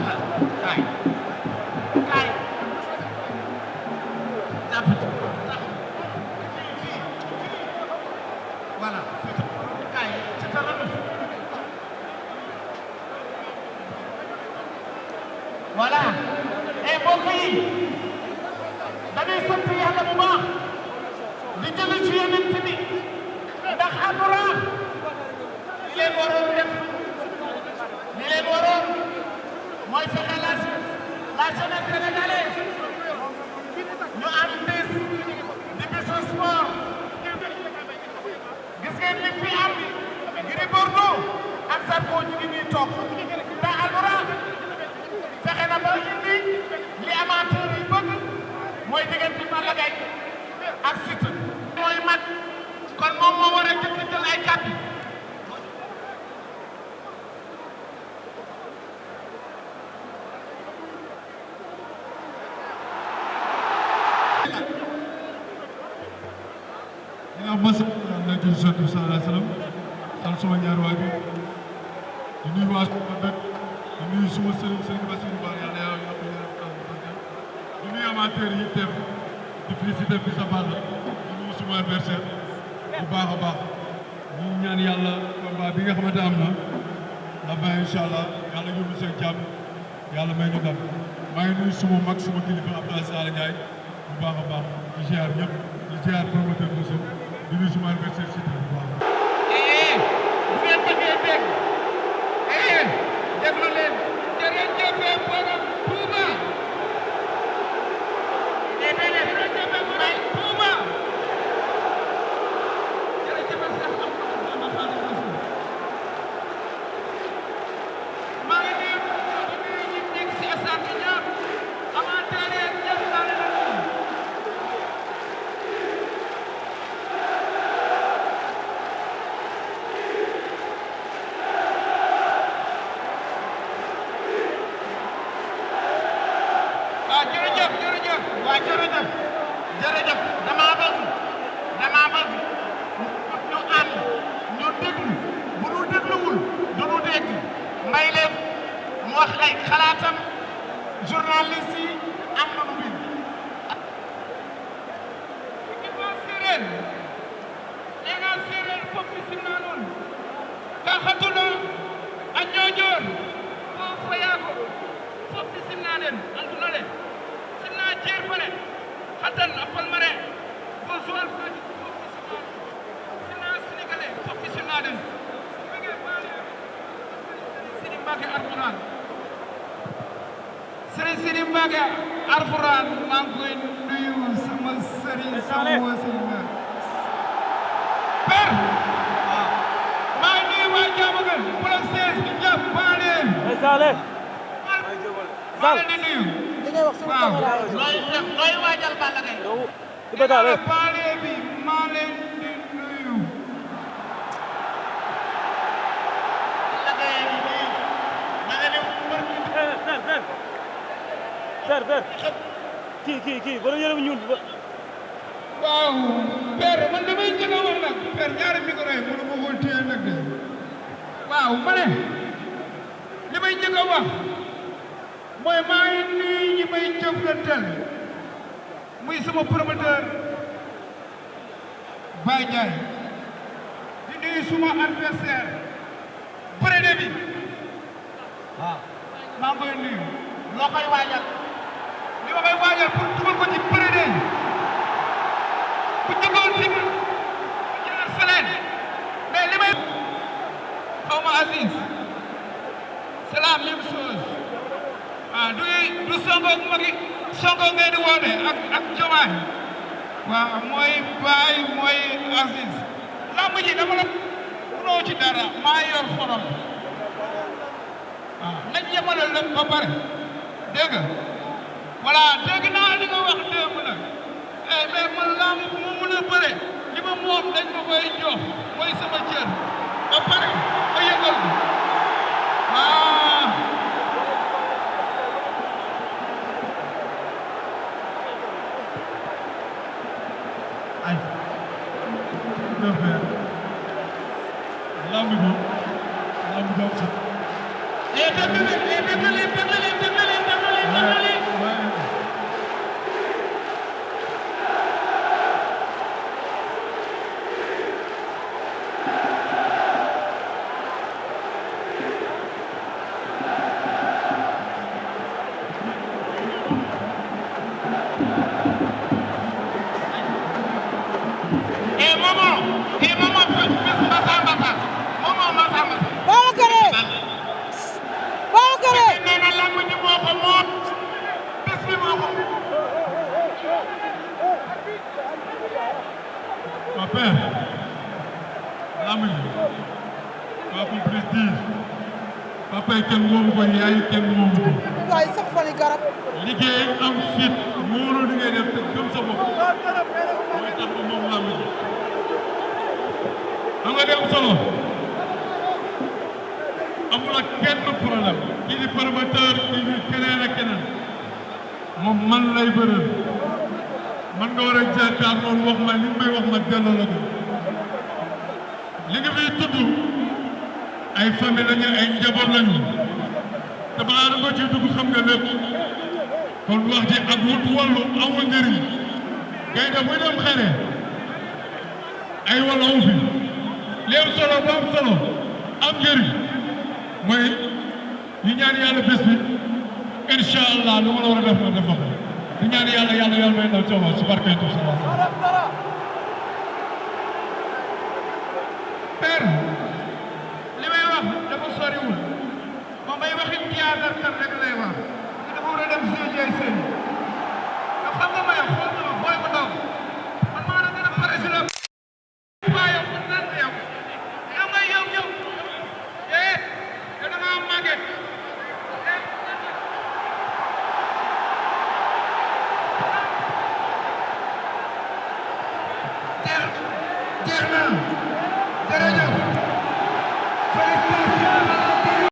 Balla kaay kaay jàpp ci fii voilà kaay ci dara voilà et mbokk yi dañuy sant yàlla bu baax di jëli ci Yonent bi ndax Alburaax li leen waroon def li leen waroon mooy fexe la jeunesse sénégalaise ñu am bis di bisu sport gis ngeen li fi am Gris Bordeaux ak Zarko ñu ngi nii toog te Alburaax fexe na ba indi li amateur yi bëgg mooy diggante Balla Gaye ak Siteu mooy mag kon moom moo war a jëkk jël ay kàddu dinaa mos a nekk di sant sallallahu alayhi wa sallam sant suma ñaari waajur di nuyu waa suma dëkk di nuyu suma sëriñ sëriñ Bassirou Ba yàlla yàlla yokk leeram taw di nuyu amateur yi teew di félicité fi sa Balla di nuyu suma adversaire bu baax a baax ñu ñaan yàlla combat bi nga xamante am na la fin incha allah yàlla yóbbu seen jàmm yàlla may ñu ndam maa ngi nuyu suma mag suma kilifa Abdoulaye Sall Ndiaye bu baax a baax di ziar ñëpp di ziar promoteur bi di nuyu suma adversaire si bu baax. bu ngeen bëggee dégg déglu leen jërëjëf borom Touba jërëjëf damaa bëgg ñu ànd ñu déglu bu ñu dégluwul du ñu dégg may leen mu wax ay xalaatam journaliste yi am na lu bind équipe séeréer nee naa séeréer foofu simna noon ka xatuna a ñoojoor fo fayaago foofu simna den antuna le simna jeer fane xatan a palmarin ko Joal Fadiouth foofu simna sénégalais foofu simna den bëgge baale Sëriñ Mbacke Alxuraan Sëriñ Mbacke Alxuraan maa ngi koy nuyu sama sëriñ sama wasila père maa ngi nuyu waa Diamaguène bloc 16 bi jàpp baaleen maa leen di nuyu waaw looy waajal Balla Gaye baale bi maa leen di nuyu Balla Gaye ma nga ne kii borom yërëm ñuul ba waaw père man damay njëkk a wax nag père ñaari micro yi mënu ma ko téye nag de waaw ma ne li may njëkk a wax mooy maa ngi nuyu ñi may jëflanteel muy sama promoteur Baye Ndiaye di nuyu suma adversaire Brédé bi waaw maa ngi koy nuyu loo koy waajal li ma koy waajal pour dugal ko ci Brédé bu jëkkoon si bu jaar feneen mais li may xaw ma Aziz c'est la même chose ah du Sonko ak Macky Sonko ngeen di woote ak Diomaye waaw mooy Baye mooy Aziz lamb ji dama la mënoo ci dara maa yor xorom waaw nañ yemale lépp ba pare dégg nga voilà dégg naa li nga wax démb nag mais man lamb bu ma mën a bëre li ma moom dañ ma koy jox mooy sama cër ba pare ma yëgal ko waaw ay lamb bi am sax dégg leen père lamb ji waa ko prestige papa yi kenn moomu ko yaay kenn moomu ko waay sax fali garab liggéey am fit wóolu li ngay def te gëm sa bopp mooy tax ba moom lamb ji xam nga dem solo amul ak kenn problème kii di promoteur kii di keneen ak keneen moom man lay bëreel man nga war a jàkkaar loolu wax ma li may wax ma delloo la ko li nga fiy tudd ay famille lañu ay njaboot lañu te balaa nga ciy dugg xam nga lépp kon wax ji ak wut wàllu amul njëriñ ngay def muy dem xare ay wàllu amu fi li am solo ba am solo am njëriñ mooy ñu ñaan yàlla bés bi incha allah lu ma la war a def ma def ko di ñaan yàlla yàlla may ndaw coono si barke Yonent bi sallallahu alayhi wa sallam. père li may wax dafa soriwul moom may waxi théâtre kan rek lay wax dafa war a dem GIGN yow xam nga ma yow xool nga ma booy bu ndaw man maa la gën a pare si la waaye yow man nan yow yow nga yow yow da ngaa màgget jeex na